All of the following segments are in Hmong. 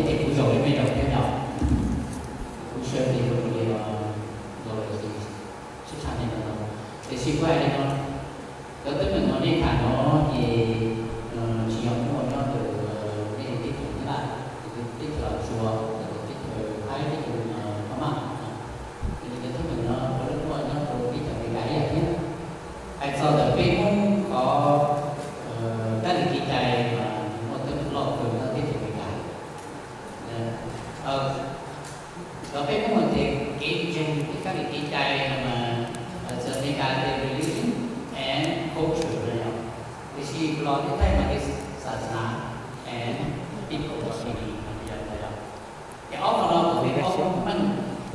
ces kuv zaum li mej zaum thiab no, kuv sawv ces kuv li no, zaum li sib tshab li no, tiam sis kuv hais li no, cov teeb meem no nej tham no ces tsis yog muaj nyob ntawm nej teb chaws Nyab Laj, teb chaws Suav, teb chaws Thaib, teb chaws Phab Maj, ces cov teeb meem no puav leej muaj nyob rau teb chaws Amelikas ib yam thiab. Hais txog ntawm peb Hmoob qhov kab li kev cai mas muaj teeb meem loj kawg nyob teb chaws Amelikas. Los peb Hmoob hais tias kev ntseeg thiab kab li kev cai no mas txawm Amelikas tias religion and culture no yog, tiam sis los nej thaij mas tias xas nas and people no yog ntawd. Ces ob qho no kuv peb paub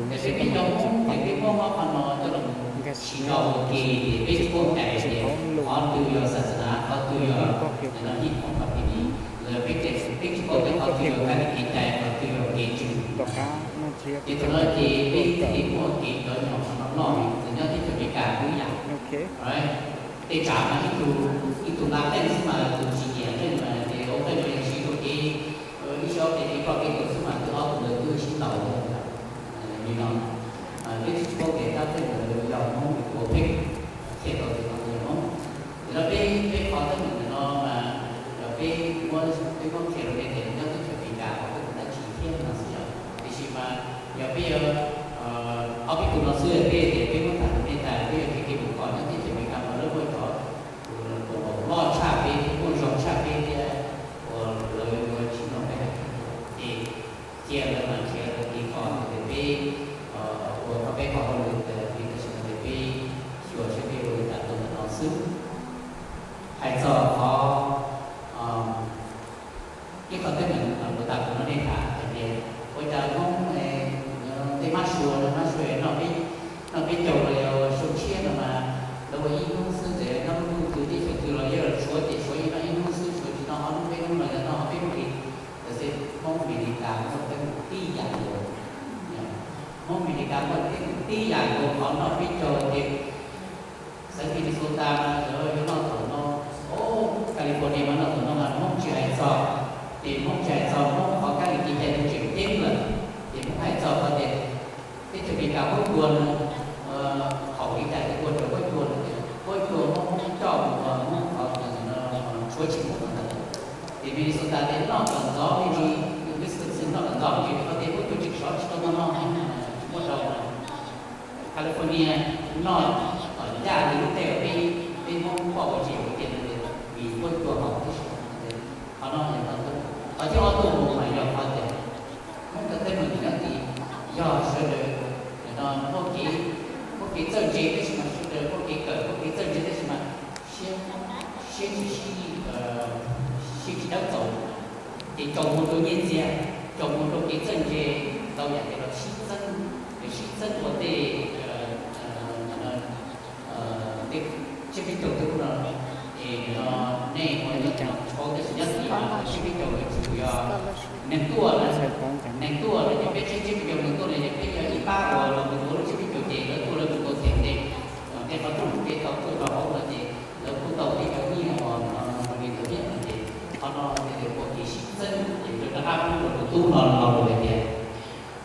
meej, ces peb cov Hmoob ces peb muab ob qho no coj los mus sim zog ua ke ces peb tsis paub cais tias qhov twg yog xas nas, qhov twg yog no ib qho no peb tsis paub tias qhov twg yog kab li kev cai, qhov twg yog kev ntseeg. Ces thaum no ces peb thiaj li muaj kev cov nyom qhov no loj li, txawm nyob teb chaws Amelikas kuj ib yam. Tej tsav mas ib tug, ib tug nqa qeej xwb mas tus tsis nyiam qeej mas ces ua qeej los yeej siv rau kev ib sab kev kev koj kev koj xwb mas twb ob tug ntawd twb sib ntaus li no. Peb tsis paub tias rab qeej ntawd yog Hmoob ua pheej, qhia tau tias yog Hmoob. Ces no peb, peb qhov teeb meem ntawm no mas peb muab, peb muab qhia rau nej tias nyob teb chaws Amelikas qhov peb tus dab tsi thiab no xwb yom. Tiam sis mas yog peb yuav, ob peb tug no xwb peb tias peb muab tham rau nej tas peb yuav qhia kev mus kho nyob teb chaws Amelikas mas lawv muaj cov tus loj tshaj peb thiab muaj zog tshaj peb thiab uas lawv yuav tsis nrog peb hais tias, ces cia lawv mas cia lawv kev kho tias peb ua kho peb qhov hauj lwm tias peb tam sim no tias peb xyuas saib peb ua li cas rau ntawm no xwb. Hais txog qhov ib qho teeb meem uas tas kuv no nej tham hais tias ua cas Hmoob tej mab sua, mab sua noj peb caug los yog sua tshiab no mas lawv ua ib hnub xwb ces noj lub ntuj twg teb chaws twg los yog suav ces suav yeej noj ib hnub xwb, suav tsis noj ob hnub peb hnub los yog noj peb hnub li. Tiam sis Hmoob Amelikas muaj teeb meem tib yam nkaus. Hmoob Amelikas muaj teeb meem tib yam nkaus qhov noj peb caug ces xeev Minnesota mas lawv yuav noj thaum no, California mas noj thaum no mas Hmoob tsis hais txog. Ces Hmoob tsis hais txog Hmoob qhov kab li kev cai tus tseem ceeb lawm. Ces Hmoob hais txog qhov tias teb chaws Amelikas huab cua no, thaum li cas ces ua raws huab cua no ces huab cua Hmoob coj mus ua Hmoob qhov tshuav tsis mus no ntawd. Ces Minnesota tias noj kom ntxov me ntsis, Wisconsin noj kom ntxov me ntsis vim qhov tias huab cua tseem sov tsis tau no no, tsis muaj rau no. California noj kom ncaj li lub teb uas peb, peb Hmoob pom ua tsis ua tias no vim huab cua haum tib si. Qhov no yog qhov, qhov thib ob tuaj mus mas yog qhov tias Hmoob cov teeb meem nyob tid yog sawv daws no muaj kev, muaj kev txawj ntse tab sis mas sawv daws muaj kev kawm muaj kev txawj ntse tab sis mas siab, siab tsis sib, siab tsis dawb txaus, ces tsaus mus rau nyiaj txiag, tsaus mus rau kev txawj ntse, tau yam tias los sib txeeb, sib txeeb ua tej tsiab peb caug twb no, es no nej ua nyob tim no tsis paub tab sis nyob tim no tsiab peb caug yuav tsum yog neeg tuaj na, neeg tuaj no ces peb tsiab, tsiab peb caug neeg tuaj no ces peb yog ib pab uas los mus ua lub tsiab peb caug ces lawv tuaj lawv mus tua them ntej, tej qhov rooj tej tau tuaj rau hauv no ces lawv kuj tau peb cov nyiaj uas no li ntawd thiab no ces qhov no ces ua kev sib txeeb ces rov qab pub rau tus tub no los rau hais tias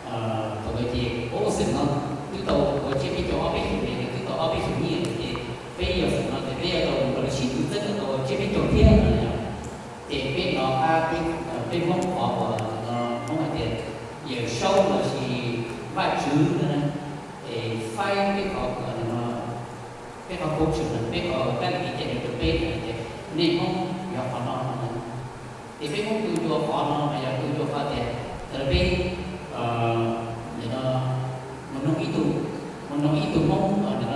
thaum ntawd ces ua xeem no twb tau ua tsiab peb caug ob peb xyoos ces twb tau ob peb xyoos nyiaj lawm ces peb yog xeem no ces peb yuav tau mus rau sib tw txeeb kom tau tsiab peb caug thiab no yog. Ces peb hnov qab peb Hmoob qhov uas Hmoob hais tias Yawm Saub los sis Vajtswv no, es faib peb qhov, peb qhov culture no, peb qhov kab li kev cai rau peb no ces nej Hmoob yog qhov no no. Ces peb Hmoob tu ncua qhov no mas yog tu ncua qhov tias txawm peb mus noog ib tug, mus noog ib tug Hmoob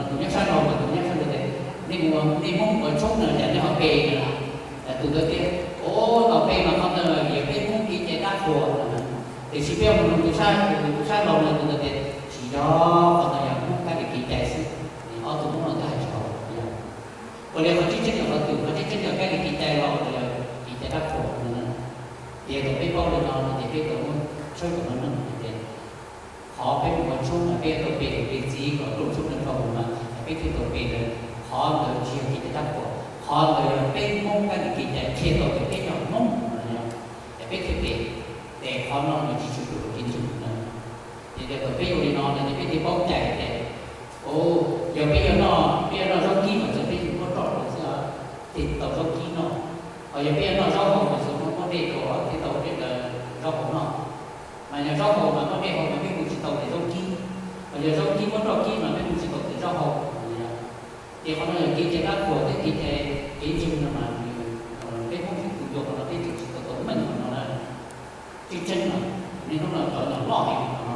tus nyob sab laug mas tus nyob sab laug tias nej, nej Hmoob ua tshoob no cas nej ho pe no? Tus ntawd tias, o, tau pe mas qhov ntawd yog peb Hmoob kev cai dab qhuas no. Tiam sis peb mus noog tus sab, tus sab laug no tus ntawd tias tsis yog, qhov ntawd yog Hmoob kab li kev cai xwb. Ob tug Hmoob no twb hais tsis haum yog. Ua li qhov tseeb tseeb yog qhov twg? Qhov tseeb tseeb yog kab li kev cai los ua los yog kev cai dab qhuas no. Ces thaum peb paub li no no ces peb tau muab tshawb rau hauv no hais tias qhov peb mus ua tshoob no peb yuav tau pe tus pe txiv kom rooj tshoob no rau mus mas peb thiaj tau pe ntawd. Qhov ntawd tsis yog kev cai dab qhuas, qhov ntawd yog peb Hmoob kab li kev cai qhia tau tias peb yog Hmoob no, es peb thiaj pe. Ces Qhov no nws tsis tshwm tus kev ntseeg na. Ces tias thaum peb ua li no no ces peb thiaj paub cai tias, o, yog peb yuav noj, peb yuav noj zaub kib mas txawm peb muab roj rau xwb, thiaj tau zaub kib noj. Ho yog peb yuav noj zaub hau mas txawm muab muab dej rau thiaj tau dej, zaub hau noj. Mas yog zaub hau mas muab dej hau mas peb mus tsis tau ntawm zaub kib. Ho yog zaub kib muab roj kib mas peb mus tsis tau ntawm zaub hau. Ces qhov no yog kev cai qab qhuas thiab kev cai kev ntseeg no mas peb Hmoob sib tus yuav qhov no peb tseem tsis tau tau meej qhov no na. Tseeb tseeb mas niaj hnub no cov nyuam loj heev qhov no.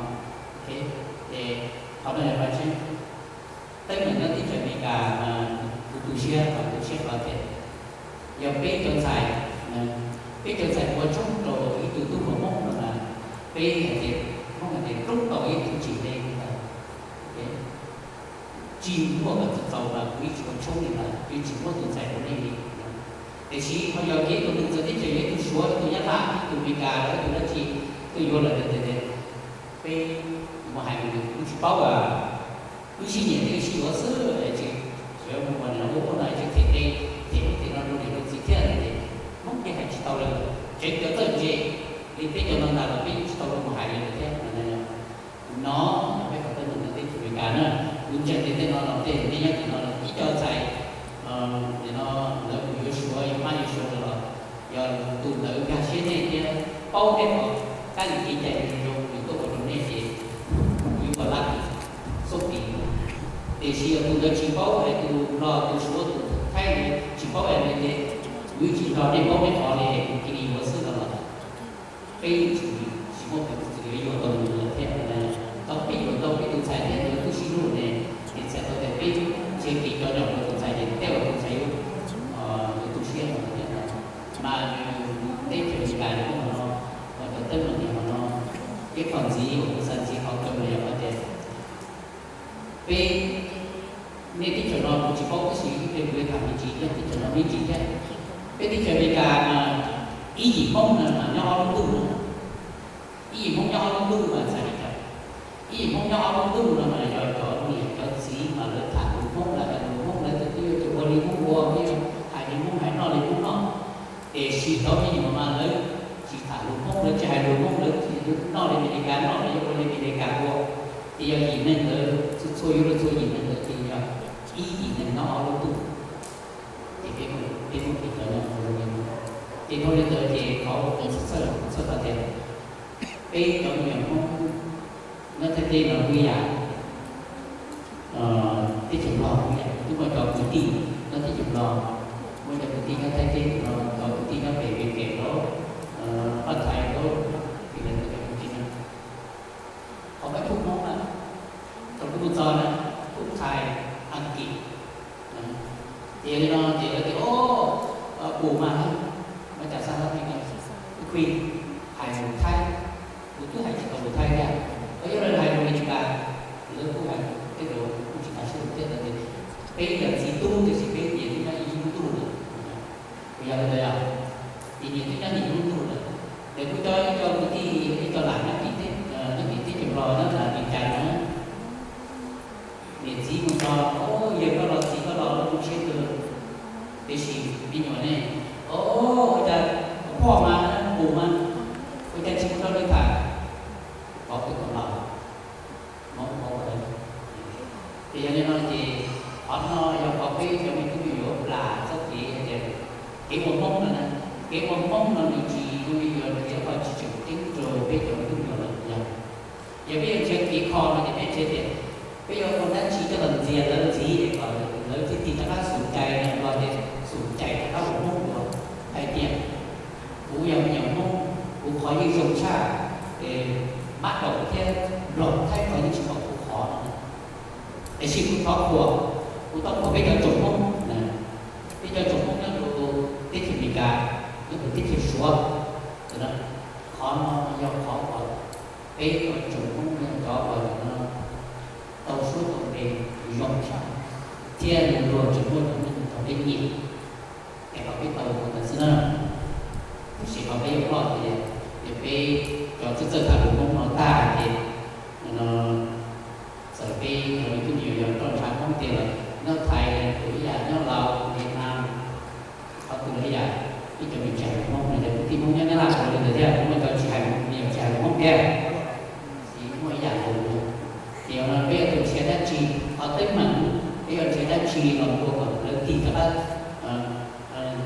Ces qhov no yog qhov tseeb. Teeb meem nyob teb chaws Amelikas mas kuv tu siab, kuv tu siab qhov tias yog peb cov ntxhais, peb cov ntxhais ua tshoob rau ib tug tub hluas Hmoob no mas peb hais tias, Hmoob hais tias roob tau ib tug tsis leej ntag. Tsis muaj kom txaus txaus mas kuv yeej tsis ua tshoob li ntag, yeej tsis muab tus ntxhais rau nej li. Tiam sis ho yog kev tus neeg txawv teb chaws, yog ib tug Suav, ib tug Nyab Laj, ib tug Amelikas los ib tug dab tsi tuaj yuav lawm tias peb mus hais kuv tsis paub, wb sib nyiam thiaj sib yuav xwb, tsis, mus ua no ua no tsis them tej, them ub them no rau niam rau txiv thiab ces Hmoob yeej hais tsis tau lawm. Tseem cov txawj ntse li peb cov no ntag los peb yeej tsis tau los mus hais li lawm thiab. No yog peb qhov teeb meem nyob teb chaws Amelikas na. Kuv ntseeg tias tej no los tej nej nyob tim no los ib co ntxhais no lawv mus yuav Suav, yuav Mab yuav Suav lawm los yog tus ntawd nkag siab nej thiab paub nej qhov kab li kev cai zoo zoo nws tuaj ua rau nej ces kuv yuav ua lab xub tim. Tiam sis yog tus ntawd tsis paub es tus Nplog tus Suav tus Thaib ntawd tsis paub es nws ces kuv yeej tsis nrog nej paub nej qhov li, kuv cia li yuav xwb no los peb yeej tsis, tsis muaj peev xwm yuav yuav tau nws lawm thiab. Tau peb yuav tau peb tus ntxhais thiab nws twb sib hlub ne, ces txhais tau tias peb nrhiav kev cov nyom rau tus ntxhais ces tej uas tus ntxhais yuav, yuav tu siab no thiab. Mas nws teb chaws Amelikas nws muaj qhov no, cov teeb meem nws qhov no, ib qho ntxiv uas kuv xav ntxiv qhov kawg los yog hais tias peb, nej teb chaws no kuv tsis paub tab sis ib pliag kuv yuav tham me ntsis thiab, teb chaws no me ntsis thiab. Peb teb chaws Amelikas mas ib yim Hmoob no mas nyob ob lub ntuj no. Ib yim Hmoob nyob ob lub ntuj mas txhais li cas? Ib yim Hmoob nyob ob lub ntuj no mas yog cov niam cov txiv mas lawv tham lus Hmoob, lawv hais lus Hmoob, lawv tias peb yuav tsum ua li Hmoob ua, peb yuav hais li Hmoob hais, noj li Hmoob noj. Tiam sis cov me nyuam mas lawv tsis tham lus Hmoob, lawv tsis hais lus Hmoob, lawv tsis noj li Amelikas noj, lawv yuav ua li Amelikas ua. Ces yog yim neeg ntawd, txhua txhua yuav luag txhua yim neeg ntawd ces yog ib yim neeg nyob ob lub ntuj. Ces peb muaj kev cov no ua zoo li no. Ces dhau li ntawd ces qhov uas kuv txhawj, kuv txhawj hais tias peb cov me nyuam Hmoob nyob Thaib teb no kuj ib yam, teb chaws Nplog kuj ib yam, twb muaj cov kwv tij nyob teb chaws Nplog, muaj cov kwv tij nyob Thaib teb no, cov kwv tij nyob pem Mes Kas los, Pab Thaiv los, ces lawv cov kwv tij no qhov peb pub Hmoob na, thaum kuv mus txog na, pub Thaib, Askiv, ces yog li no ces lawv tias, o, pum mas, mas cas xav hais tias, kuv hais lus Thaib, kuv twb hais tsis tau lus Thaib thiab, o, yog lawv hais lus Amelikas, lawv kuj hais tej zaum kuj tsis tas siab thiab. Peb yog txiv tub tiam sis peb niam twb nyob ib lub ntuj lawm. Puas yog li ntawd? Ces niam twb nyob ib lub ntuj lawm. Ces kuv coj ib co kwv tij, ib co lam nyob tim teb, nyob tim teb chaws Nplog nyob lam Mes Kas no, niam txiv mus txog, o, yawg koj los txiv koj los lawv tu siab kawg. Tiam sis me nyuam ne, o, ua cas pom mas, pum mas, ua cas tsis mus nrog nws tham? Qhov twg tau los, Hmoob paub lawm. Ces yog li no ces qhov no yog qhov peb cov me tub me nyuam yuav plam txoj kev hais tias kev ua Hmoob no na, kev ua Hmoob no nws tsis zoo li yus nrhiav qhov tsis tseem ceeb rau peb cov me tub me nyuam lawm yog. Yog peb yuav nrhiav kev kho no ces peb nrhiav tias peb yuav ua dab tsi coj los ntxias lawv ntxiv es kom lawv thiaj li rov qab xum cai, los tias xum cai rov qab ua Hmoob dua. Hais tias kuv yog me nyuam Hmoob, kuv qhov yeej zoo tshaj Mab Daum thiab Nplog Thaib qhov yeej tsis pom kuv qhov no. Tiam sis kuv thov qhuas, kuv thov qhuas peb cov tsoom Hmoob, peb cov tsoom Hmoob nyob rau teb chaws Amelikas, nyob rau teb chaws Suav, qhov no yog qhov uas peb cov tsoom Hmoob yog cov uas tau suab tau npe zoo tshaj, thiab luag tseem muaj cov neeg tau peb nyiam. Es qhov peb tau ua ntawd xwb na. Tab sis qhov peb yuav ploj tias, ces peb cov txawj txawj tham lus Hmoob no tag ces, no, txawm peb cov me tub me nyuam yog roj ntsha Hmoob tiag los nyob Thaib los ib yam, nyob Laus, Vietnam, qhov twg los ib yam, peb cov me nyuam tsis hais lus Hmoob no ces kwv tij Hmoob nyob Nyab Laj los li ntawd thiab, muaj cov tsis hais, me nyuam tsis hais thiab. Tsis muaj ib yam nkaus li. Ces no peb yuav tau nrhiav dab tsi, qhov teeb meem, peb yuav nrhiav dab tsi los ua kom lawv tig rov qab,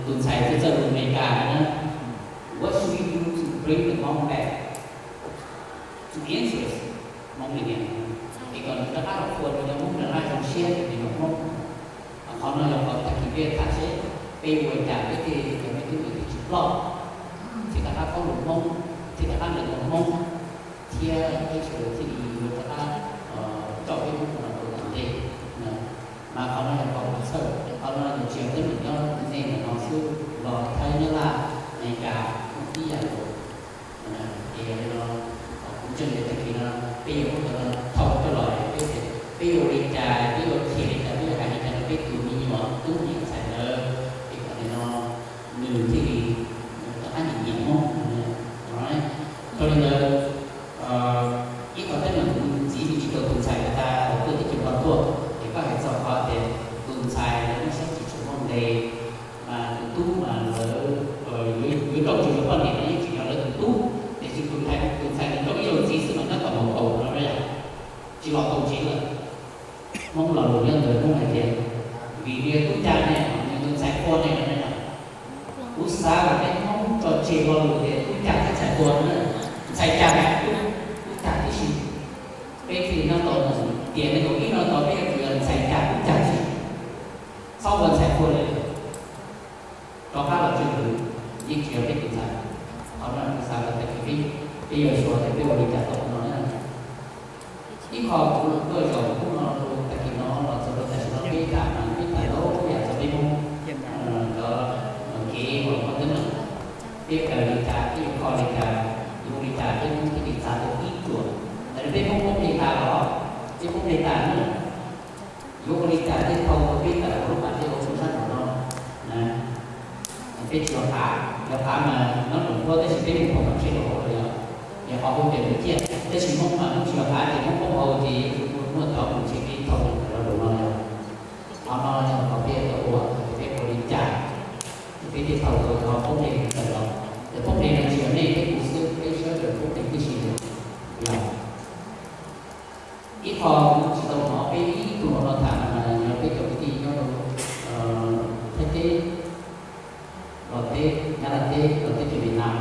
tus ntxhais txawj txawj lus Amelikas na. What should we do to bring the Hmong back to interest Hmong again? Es kom nws rov qab los qhuas nws cov Hmoob rov qab zoo siab rau nws cov Hmoob. Qhov no yog qhov tag kis peb tham seb peb ua li cas peb thiaj li, cov me tub me nyuam thiaj tsis ploj, thiaj rov qab paub lus Hmoob, thiaj rov qab ntawm tau Hmoob, thiab peb sawv daws thiaj li yuav rov qab coj peb Hmoob no rau tom ntej. Mas qhov no yog qhov kuv txhawj, qhov no yog tsis yog teeb meem nyob nej ntawm no xwb, los Thaib, Nyab Laj, Amelikas, Hmoob tib yam nkaus. Ces yog li no, kuv ntseeg tias tag kis no peb yuav muab cov no thau coj los, peb tias peb yuav ua li cas, peb yuav qhia li cas, peb yuav hais li cas rau peb tus me nyuam tub me nyuam ntxhais ntawd, es kom nim no nws thiaj li rov qab nyiam nyiam Hmoob. Yog li ntawd, ib qhov teeb meem kuv ntxiv tsis tau tus ntxhais tas thaum tuaj teb chaws Nplog tuaj, ces koj hais txog qhov tias tus ntxhais lawv muab saib tsis tshua muaj nqis, mas tus tub mas lawv yuav nrauj tsis tau poj niam no yeej tsis yog lawv tus tub, tiam sis tus ntxhais, tus ntxhais nws nrauj ib zaug ntxiv xwb mas nyob tom hauv paus no na yom, tsis los tau ntxiv lawm. Hmoob lo lus nyob ntawd Hmoob hais tias, vim nws yog tub cag ne, nws tus ntxhais qua ne no na yom. Kuv xav kom peb Hmoob tso tseg lo lus tias tub cag thiab ntxhais qua no na, ntxhais cag, tub cag tib si. Peb thiaj li nyob tau, tiam nees nkaum ib no tod peb yuav tsum yog ntxhais cag tub cag tib si, txhob ua ntxhais qua li. Rov qab los tswj hwm, yeej tsis yog peb tus ntxhais. Qhov no kuv xav kom tag kis peb yuav xyuas tias peb ua li cas tau no na. Ib qho kuv tuaj zaum hnub no rau tag kis no los txog rau tam sim no peb tham mas peb tham ntau yam txog peb Hmoob cov kev uas muaj teeb meem, peb kawm li cas, peb yuav kho li cas, yuav ua li cas peb Hmoob thiaj li txav tau ib ruam. Tam sim no peb Hmoob poob npe tas los, peb poob npe tas na, yuav ua li cas thiaj thau tau peb tawm hauv lub pas dej uas poob sab nraum no na. Peb tsis yog qav, yog qav mas nyob nraum nruab tab sis peb mus poob tom tsheb rau hauv los yog, yog qhov hauv ces nws ciaj, tab sis Hmoob mas Hmoob tsis yog qav ces Hmoob poob hauv ces yuav tsum muaj cov mus nrhiav kev thau los rau no yog. Qhov no yog qhov peb yuav tau ua, ces peb ua li cas ces peb thiaj thau tau cov poob npe tawm los. Ces poob npe no tsis yog nej thiab kuv xwb, peb sawv daws poob npe tib si li. Yog ib qho kuv tsis tau hnov peb ib tug hluas no tham mas yog peb cov kwv tij nyob rau Thaib teb los teb, Nyab Laj teb los teb chaws Vietnam,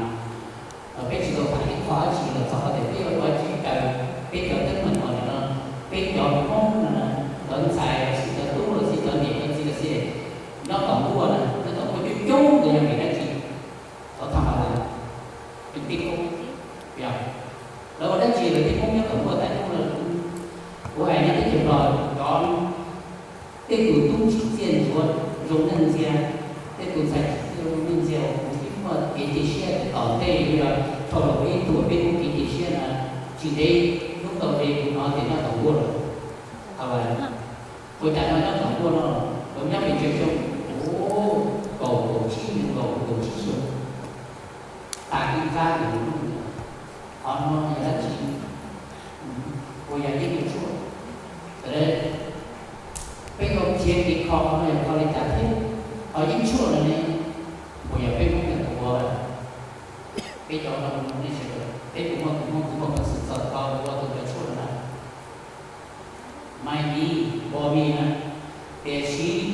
peb tsis tau tham ib qho dab tsi los txog qhov tias peb yuav ua tsis raws peb cov teeb meem uas nim no peb cov Hmoob no, cov ntxhais los sis cov tub los sis cov niam cov txiv los sis nyob tom nkuaj na, nyob tom nkuaj coob coob ntawd yog vim dab tsi? Tau tham mas lawm, peb tib kub, yog lawv ua dab tsi lawv tej Hmoob nyob tom nkuaj tas coob lawm. Kuv hais nyob teb chaws Nplog cov tej tus tub tsim txiaj ntsuav zoo neej ntxiag, tej tus ntxhais tsim txiaj zoo neej ntxiag uas kuv twb muaj kev cia siab tias tom ntej yuav yog dhau los peb tug peb Hmoob kev cia siab na, tsis ntev hnub tau ze kuv hnov tias nyob tom nkuaj lawm. Ua cas no nyob tom nkuaj no, lawv nyob pes tsawg xyoo? Kaum, kaum tsib, nees nkaum, kaum tsib xyoo. Tas kwj kab tus hnub no, qhov no yog dab tsi? Puas yog yeeb tshuaj? Peb yuav qhia kev kho qhov no yog kho li cas thiab? Qhov yeeb tshuaj no ne, puas yog peb Hmoob yog tus ua? Peb cov no nej sawv daws, peb puas muaj tus Hmoob tus muaj peev xwm txog tau ua tus cov tshuaj no na? Maiv Miv, Npog Miv na, tiam sis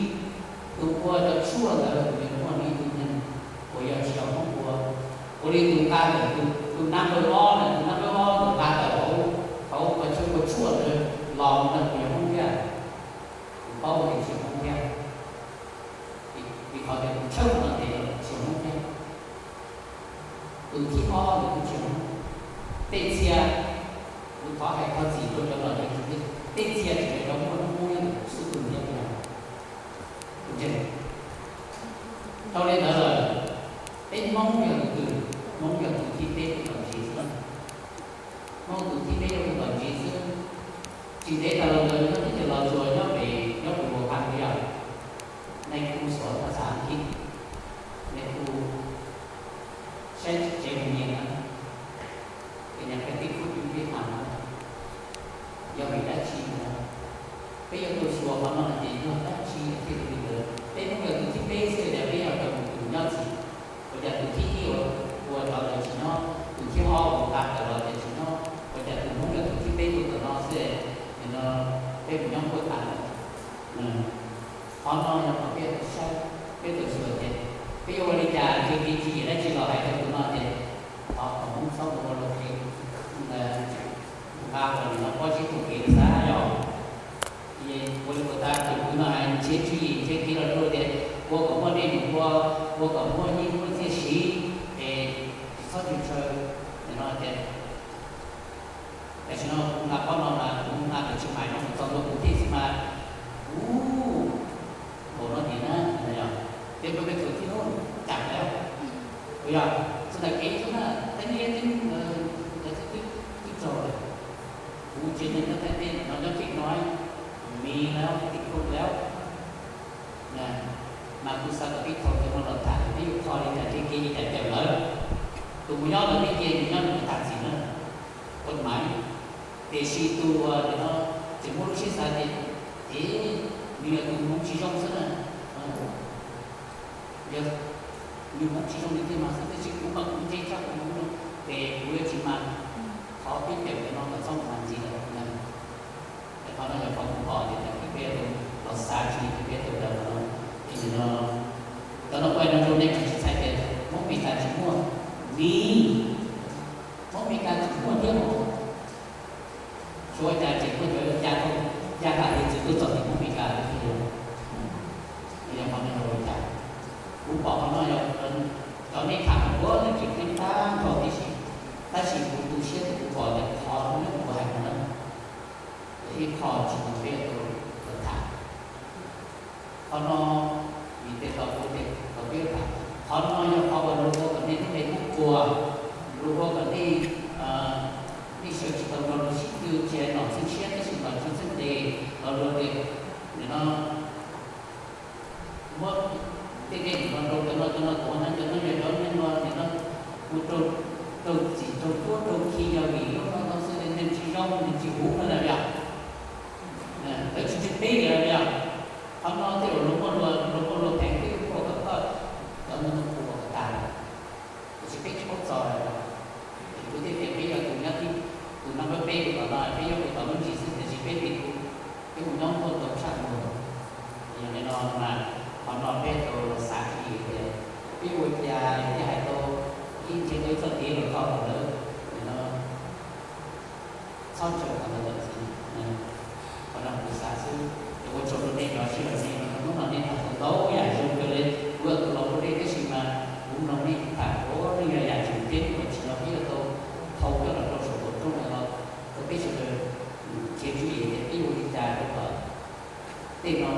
tus ua cov tshuaj ntawd nws muaj ib tug neeg uas yog tsis yog Hmoob ua, ua li tus nqa tawm, tus nab npawb ob na, tus nab npawb ob tus nqa tawm hauv, hauv cov tshuaj, ua tshuaj ntawd los mus no puas yog Hmoob thiab? Kuv paub tias tsis yog Hmoob thiab, vim qhov tias tus tshawb no tias tsis yog Hmoob thiab. Tus thib ob ntawd kuj tsis yog Hmoob. Tej txhia, kuv thov hais thov txim rau cov los, tej txhia tsis yog cov muaj hnub muab nyob tus xub tus ntiab yog. Kuv ntseeg. Dhau li ntawd lawm, peb Hmoob yog tus twg? Hmoob yog tus thib peb tuaj tom ntsis xwb. Hmoob tus thib peb tuaj tom ntsis xwb. Tsis ntev tas los ntawd nyob teb chaws Los Tsuas nyob pem, nyob pem Huas Phas yog, nej kuj xov thaj xav kib, nej kuj saib tsev mus nyiam na, ces nyias peb tib khub cub tib tham na, yog vim dab tsi na? Peb yuav tau xyuas qhov no hais tias yog dab tsi thiaj li li ntawd. Peb Hmoob yog tus thib peb xwb tias peb yog cov mus tus nyob txim, ua cas tus thib ib ua, ua cov ntawd tsis nyob, tus thib ob ua nqa tawm los tias tsis Qhov no yog qhov peb tau saib, peb tau xyuas tias peb yuav ua li cas ces kev tsis yim dab tsi los hais rau tus no tias thov kom Hmoob txhob ua luag qhev, nqa ua li no pob zeb txuj kev xav yog ua li ua tas tus kwv no hais nrhiav tswv yim nrhiav kev los rau tias ua kom muaj dej num ua, ua kom muaj nyiaj muaj txiaj siv es tsis txhob ntshaw ntshaw no tias tam sim no kuv nqa pob no mas kuv nqa pem Tsis Maiv no mus txog ntua kuv thiaj xwb mas kuv npaum no tias na, yog ces peb peb tug tib hnub kam lawm, yog txog ntawm kev xwb na, teeb liab teeb twb raug lawm. Kuv tsev neeg nyob Thaib teb no nyob tsev no, miv lawm tim khoo lawm. Mas kuv xav kom peb thaum ntawd no los tham peb yuav kho li cas nrhiav kev li cas cawm lawv. Tus mus nyob ntawd peb cia nws nyob nws tag txim na, ua maiv. Tiam sis tus uas no tseem muaj lub siab xav tias, es nws yog tus hmoov tsis zoo xwb na, yog nws hmoov tsis zoo nws thiaj mas xwb, tiam sis kuv mas kuv ntse tshaj kuv hmoov zoo, ces kuv yuav tsis mas thov peb cawm cov no kom txhob mus mas ntxiv lawm. Qhov no yog qhov kuv pom tias peb yuav tau los xav tsis peb yuav tau daws no. Cov no kuj no rau nej mas tsis txhais tias Hmoob Mes Kas tsis muaj, miv, Hmoob Mes Kas tsis muaj thiab os. Suav cas tseem muaj cov ya ya kam li txwv tuaj txog tim Hmoob Mes Kas thiab. Yog qhov no yog ua cas? Kuv pom qhov no yog cov nej tham ua neeg tseem ceeb tag nrho tib si, tab sis kuv tu siab tias kuv pom tias qhov nej kuv hais no na, ib qho tsis muaj peb tau tham. Qhov no vim tes tau kuv tes tau peb tham, qhov no yog qhov uas luag ua kom nej lub npe muab kuas, luag ua kom nej, nej sawv tsis tau nrog luag sib tw, tsis hais nom txheej siab tab sis nom tswv txheej tes los luag tias nim no muab tej dej nim no rau cov no, cov no tuav na, cov no yog cov neeg no nim no mus rau, rau txim rau tuab rau khi yog vim lub no no xwb neeg tsis zoo neeg tsis huv no na yog. Lawv tsis ntseeg peb li los yog. Qhov no tej zaum luag muaj luag, luag muaj luag pheej twb ua kom koj cov no ua kom tag lawm. Tiam sis peb tsis paub txog lawm. Kuv thiaj tias peb yog tus nyob thib, tus nab peb peb tus tom no, peb yog tus tom lub ntsis xwb tiam sis peb tis kuv, peb mus nyob tuaj tau tshaj muag. Yog li no mas qhov no peb tau los xav tsis tias peb ua cas thiaj hais tau ib nrhiav tau ib txoj kev los tau lawm no. Txhob ntshaw qhov ntawd txim. Qhov no kuv xav xwb, es ua tsaug rau nej cov sij hawm nej no, hnub no nej tham tau ntau yam zoo kawg li. Kuv yog tus los ua dej tab sis mas kuv mloog nej tham ua neej yog yam tseem ceeb uas tsis los peb yuav tau thau coj los rau saum qaum rooj no los rau peb sawv daws nrhiav tswv yim tias peb ua li cas rau kom tej no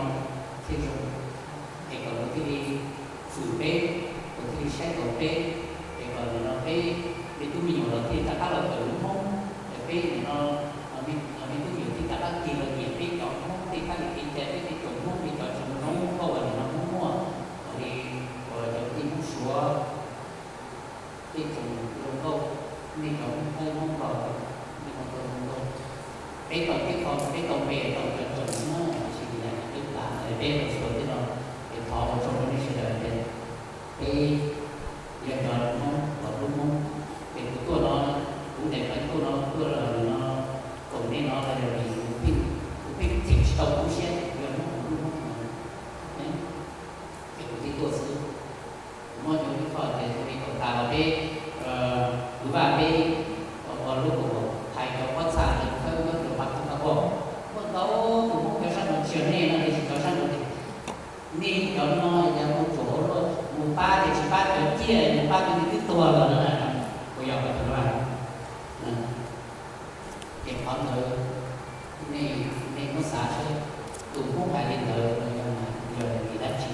thiaj zoo, es kom luag thiaj li hwm peb, luag thiaj li saib taus peb, es kom nim no peb me tub me nyuam los thiaj li rov qab los kawm lub Hmoob, es peb nim no me tub me nyuam thiaj rov qab tig los nyiam peb cov Hmoob tej kab li kev cai, peb tej cov Hmoob, peb cov tsis zoo nkauj uas nim no Hmoob muaj, li uas cov kwv tij Hmoob Suav, tej tsoom zoo nkauj, nej cov Hmoob Hmoob Nplog, nej cov zoo nkauj, peb tau tib qho peb tau npe tau cov tsoom na, tab sis yam twb tas peb tau xyuas tej no, es thov ua tsaug rau nej sawv daws tias peb yog cov Hmoob los hlub Hmoob, es kuv tuaj no, kuv ntes qees tuaj no tuaj los no koom nej no los yog vim kuv pheej, kuv pheej txhim tsis tau kuv lub siab kuv yog Hmoob kuv hlub Hmoob no, ces kuv thiaj tuaj xwb. Kuv muab cov ib qho tias ua li thaum tas los peb, kuv vaj peb ua lub hais cov pob txha ntawd khawb nyob rau Pab Tub Pab Pom, muaj ntau tus Hmoob cov sab nraud tsis yog nej no tiam sis cov sab nraud tias nej cov no yog mus tsuam hauv luaj, mus pab ces tsis pab cov ciaj, mus pab cov twb tuag lawm no na, puas yog? Ces qhov ntawd nej, nej muab xav seb tus Hmoob hais li ntawd no yog, yog vim dab tsi?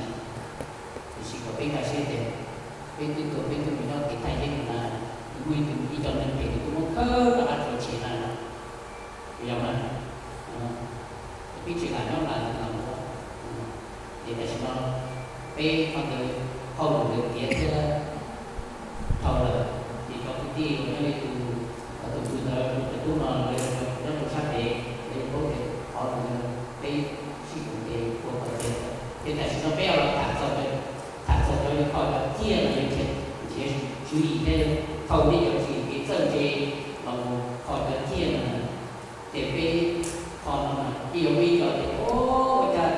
Tiam sis kom peb nkag siab tias peb twb tuaj peb twb mus nyob kev thaj yeeb na, nws muaj ib tug ib co neeg phem nws twb muab khawb rov qab rhuav tshem na, puas yog mas? Peb tsis lam nyob lam lam ua. Ces tam sim no peb qhov ntawd hauj lwm ntawd tiav thiab dhau lawm, ces cov kwv tij uas nyob li tus, tus kwv ntawd tus tub no lawv nyob rau sab pem, lawv yuav paub tias qhov ntawd peb sib koom ces ua kom tiav. Ces tam sim no peb los tham txog, tham txog cov yuav kho cov ciaj no, yuav nrhiav tswv yim thiab thauj nej cov tswv yim kev txawj ntse los mus kho cov ciaj no. Ces peb qho no mas ib yam ua ib co tias ua cas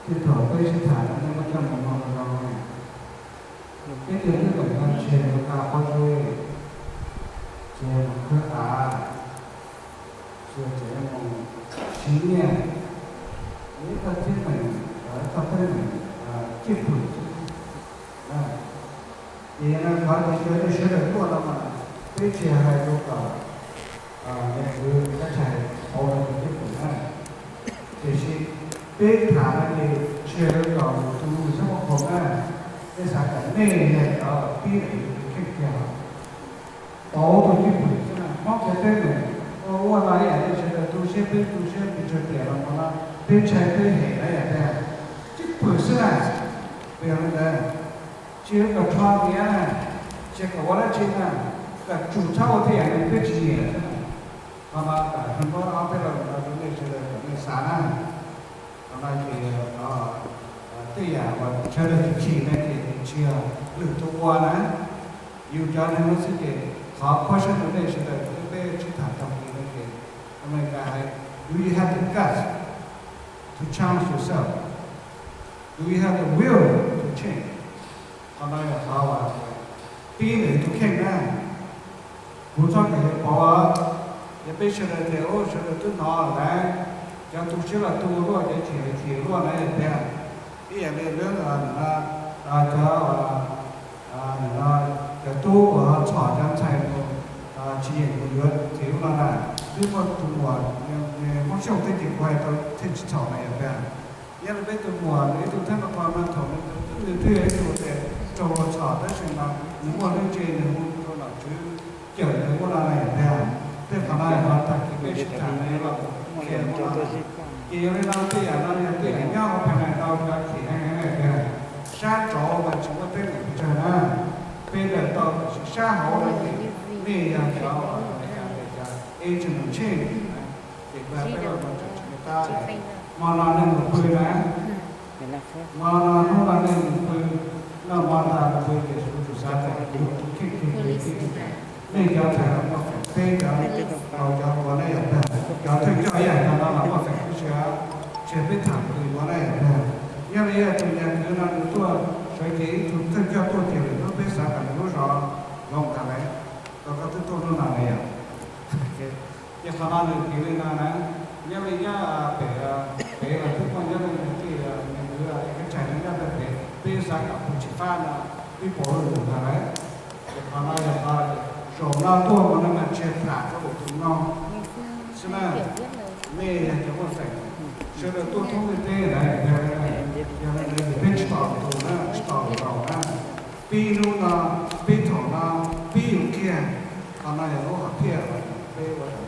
Tej thaum peb sib tham no nej muab coj mus mloog zoo, peb cov twb meem no ntshe yuav nqa pob zeb, tsis yog mus khawb av, tsis yog tseem mus siv nyiaj, ib txoj teeb meem, ib txoj teeb meem cwj pwm xwb. Ces yog no qhov tias sawv daws tuaj no mas peb tsis hais rau kom niam txiv Kab Tshais pauv lawv tus cwj pwm na, tiam sis peb tham no ces tsis hais rau kom tus xab muaj khoom na, nej xav kom nej yog cov pib lawv tus kheej kiag, pauv tus cwj pwm xwb na. Hmoob cov teeb meem ua ua no ib yam li sawv daws tu siab peb tu siab pes tsawg tiam los no, peb ntshai peb hem na yom, peb cwj pwm xwb na. Pem li ntawd, tsis kom rho ntiav na, tsis kom ua dab tsi na, kom tsum txhob ua tej yam li peb tsis nyiam xwb na. Qhov no kom hwm muab ob peb lo lus no rau nej sawv daws kom nej xav na. Qhov no ces tej yam uas sawv daws chim chim na ces tsis yog lwm tus ua na, yus cov neeg no xwb ces thov question rau nej sawv daws, twb peb sib tham tag kis no ces Amelikas hais, do you have the guts to challenge yourself? Do you have the will to change? Qhov no yog qhov uas pib ntawm tus kheej na. Kuv txhob kom yus pauv, yog peb sawv daws tias ub sawv daws twb hnov lawm, cov tu siab los tu luaj, cov chim los chim luaj na yom tiag. Ib yam li lub no, cov, no, cov tub uas ho txhom cov ntxhais mus tsis yeem mus yuav txiv ub no na, twb muaj tus muam Hmoob Xyooj twb ces kuv hais tau theej tsis txhaum na yom tiag. Nyob li peb tus muam nws ib tug theej no qhov no thaum nws twb yog ib tug uas raug luag txhom tab sis mas nws muaj lub ntsej nws hu rau nom tswv cawm nws ua no na yom tiag. Tej qhov no yog qhov tag kis peb sib tham no los qhia ua no na. Ces yog li no tej yam no yog tej yam nyob hauv phaj nais tau cov chim heev heev na tiag. Sab nraud mas tsis muaj teeb meem pes tsawg na, peb daws tau tiam sis sab hauv no ces nej yog cov uas cov agent of change, ces kuv hais peb los mus tseem tsis me tab. Hmo no nej mus pw na, hmo no hnub no nej mus pw, noj hmo tas mus pw ces kuv tsuas xav tias kuv tus kheej kiag kiag tib, nej cov ntxhais los muaj feem, peb cov laus cov hluas nej yom tiag, cov thawj coj ib yam cov no los muaj feem tib si, ces peb tham pw yuav na yom tiag. Nyob li yog tus nyuam kwv no nws tuaj sawv cev ib tug thawj coj tuaj ces lwm hnub peb xav kom nws lub zos zoo tas lawm, rau qhov twb tuaj hnub no na yom. Ces qhov no nws piv li no na, nyob li nyob pem, pem los twb muaj nyob li nws tij, nws kwv Kab Tshais nyob pem, peb xav kom tus Tsim Fab no pib pauv lwm tus ntag lauj. Ces qhov no yog qhov zaum no tuaj mus no mas tsis tham rau lwm tus mloog xwb na. Nej yog cov muaj feem, sawv daws tuaj thoob ntiaj teb lawm, yog li ntawd ces peb tsis tos lwm tus na, tsis tos lwm zaus na. Pib hnub no, pib thaum no, pib yus kiag, qhov no yog lub hom phiaj uas peb ua tau.